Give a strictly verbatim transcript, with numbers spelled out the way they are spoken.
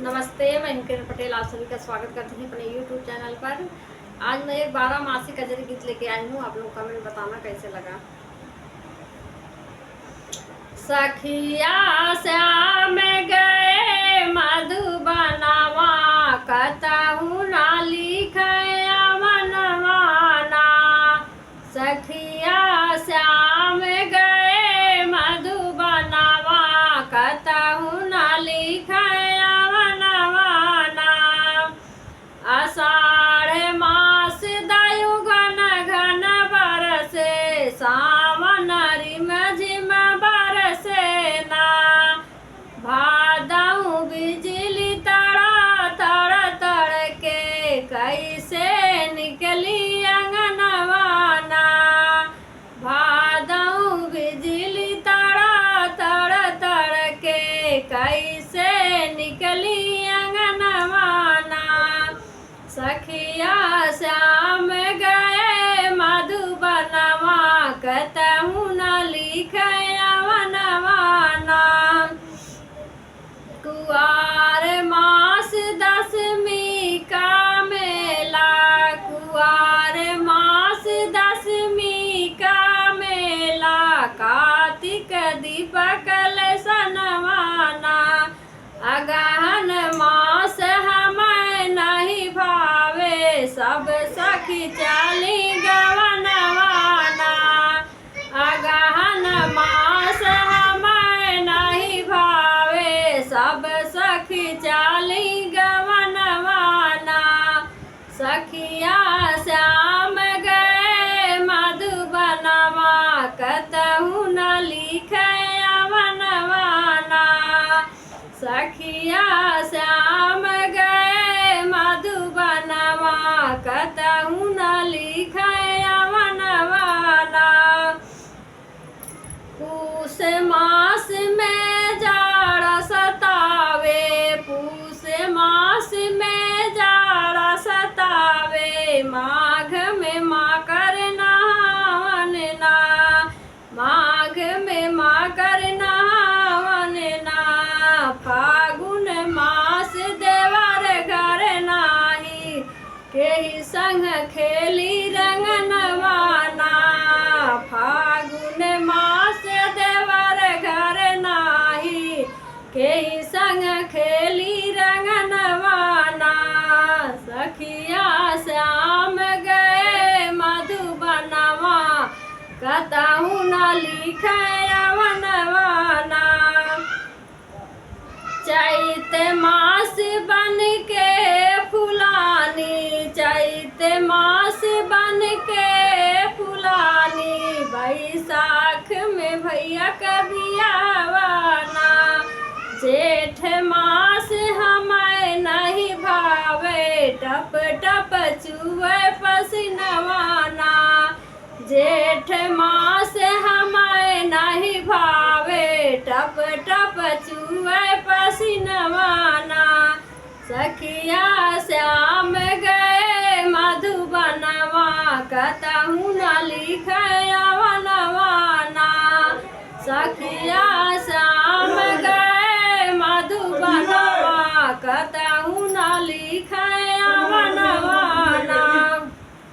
नमस्ते, मैं हिमकिरण पटेल, आप सभी का स्वागत करती हूँ अपने YouTube चैनल पर। आज मैं एक बारह मासी कजरी गीत लेके आई हूँ, आप लोग कमेंट बताना कैसे लगा। सखिया श्याम गए मधुबनवा, कतहु ना लिखे अवनवा ना। सखिया श्याम गए मधुबनवा, कतहु ना लिखे अवनवा ना। आषाढ़ मास दयु घन घन बरसे, सावन रिम झिम बरसे ना। भादउ बिजली तड़ा तड़ तड़के, कैसे निकली अंगनवा ना। भादउ बिजली तड़ा तड़ तड़के, कैसे निकली अंगनवा ना। सखिया श्याम गए मधुबनवा, कतहु न लिखे अवनवा ना। कुआर मास दसमी का मेला, कुआर मास दसमी का मेला, कार्तिक दीपक लसनवा ना। अगहन मास हमै नहीं भावे, सब सखी चली गवनवा ना। अगहन मास हमै नहीं भावे, सब सखी चली गवनवा ना। सखिया श्याम गए मधुबनवा, कतहु न लिखे अवनवा ना। सखिया श्याम गए मधुबनवा, कतहु न लिखे अवनवा ना। पूस मास में जाड़ा सतावे, पूस मास में जाड़ा सतावे, माघ में माकर नहावन ना। माघ में माकर नहावन ना, फागुन मास देवर घर नाही, केही संग खेली रंगनवा ना। फागुन मास देवर घर नाही, केही संग खेली रंगनवा ना। सखिया श्याम गए मधुबनवा, कतहु न लिखे अवनवा ना। चैत मास बन के फुलानी, चैत मास बन के फुलानी, बैसाख में भैया के बियाहवा ना। जेठ मास हमै नहीं भावे, टप टप चुए पसीनवा ना। जेठ मास हमै नहीं भावे, टप टप चुए पसीनवा ना। सखिया श्याम गए मधुबनवा, कतहु न लिखे अवनवा ना। सखिया